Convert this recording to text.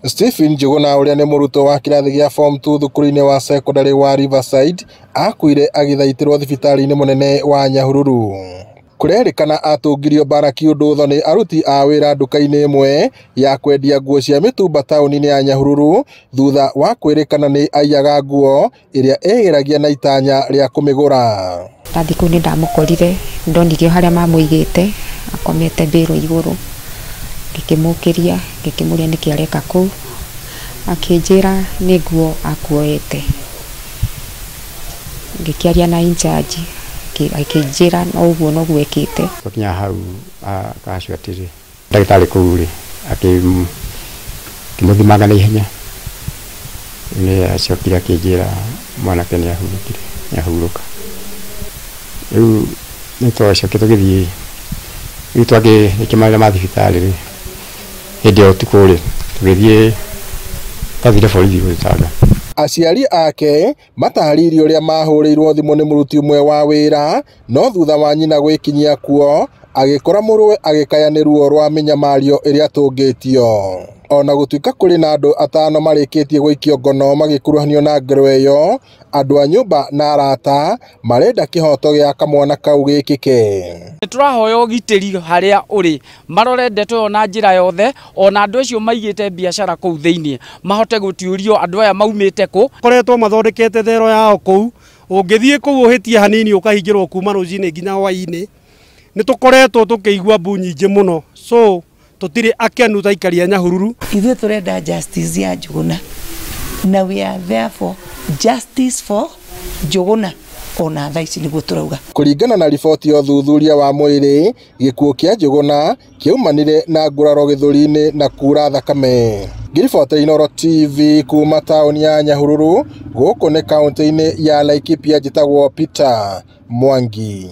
Stephen Njuguna ũrĩa nĩ mũrutwo wa kĩrathi gĩa form 2 thukuru-inĩ wa secondary wa Riverside akuire agĩthaitĩrwo thibitarĩ-inĩ mũnene wa Nyahururu. Kũrerĩkana atũngirio mbara kĩũndũtho nĩ aruti a wĩra nduka-inĩ ĩmwe ya kwendia nguo cia mĩtumba taũni-inĩ ya Nyahururu thutha wa kwĩrĩkana nĩ aiyaga nguo ĩrĩa ĩgeragia na itanya rĩa kũmĩgũra. Ndathiĩ kũu nĩ ndamũkorire, ndonire harĩa mamũigĩte akomete mbĩrũ igũrũ, ngĩkĩmũkĩria ngĩkĩmũria nĩkĩ areka kũu, akĩnjĩra nĩ nguo akuoete. Ngĩkĩaria na in charge akĩnjĩra no ũguo noguo ekĩte. Twakinya hau casualty rĩ, ndagĩtarĩ kũu rĩ akĩmũthimanga na ihenya, nĩ acokire akĩnjĩra mwanake nĩ ahurũkire, nĩ ahurũka. Rĩu nĩ twacokire tũgĩthiĩ, rĩu twakĩrĩkia mawĩra ma thibitarĩ rĩ, hĩndĩ ya ũtukũ rĩ tũgĩthiĩ, twathire borithi gwĩtanga. Aciari ake matarĩirie ũrĩa mahũrĩirwo thimũ nĩ mũruti ũmwe wa wĩra, no thutha wa nyina gwĩkinyia kuo agĩkora mũrũwe agĩkaya nĩ ruo rwa mĩnyamario ĩrĩa atũngĩtio. Ona gũtuĩka kũrĩ na andũ atano marĩkĩtie gũikio ngono magĩkuruhanio na ngero ĩyo, andũ a nyũmba na arata marenda kĩhoto gĩa kamwana kau gĩkĩke. Nĩ tũrahoya ũgitĩri harĩa ũrĩ, marore ndeto ĩyo na njĩra yothe, ona andũ acio maigĩte biacara kũu thĩinĩ mahote gũtuĩrio andũ aya maumĩte kũ. Koretwo mathondekete thero yao kũu, ũngĩthiĩ kũu ũhĩtie hanini ũkahingĩrwo kuma rũcinĩ nginya hwaĩ-inĩ. Nĩ tũkoretwo tũkĩigua mbu nyingĩ mũno, so tũtirĩ akenu ta aikari a Nyahururu. Ithuĩ tũrenda justice ya Njuguna, na we are there for justice for Njuguna ona thaa ici nĩguo tũrauga. Kũringana na riboti ya ũthuthuria wa mwĩrĩ, gĩkuũ kĩa Njuguna kĩaumanire na nguraro gĩthũri-inĩ na kura thakame. Ngĩribotera Inooro TV kuma taũni ya Nyahururu, gũkũ nĩ kaũntĩ-inĩ ya Laikipia, njĩtagwo Peter Mwangi.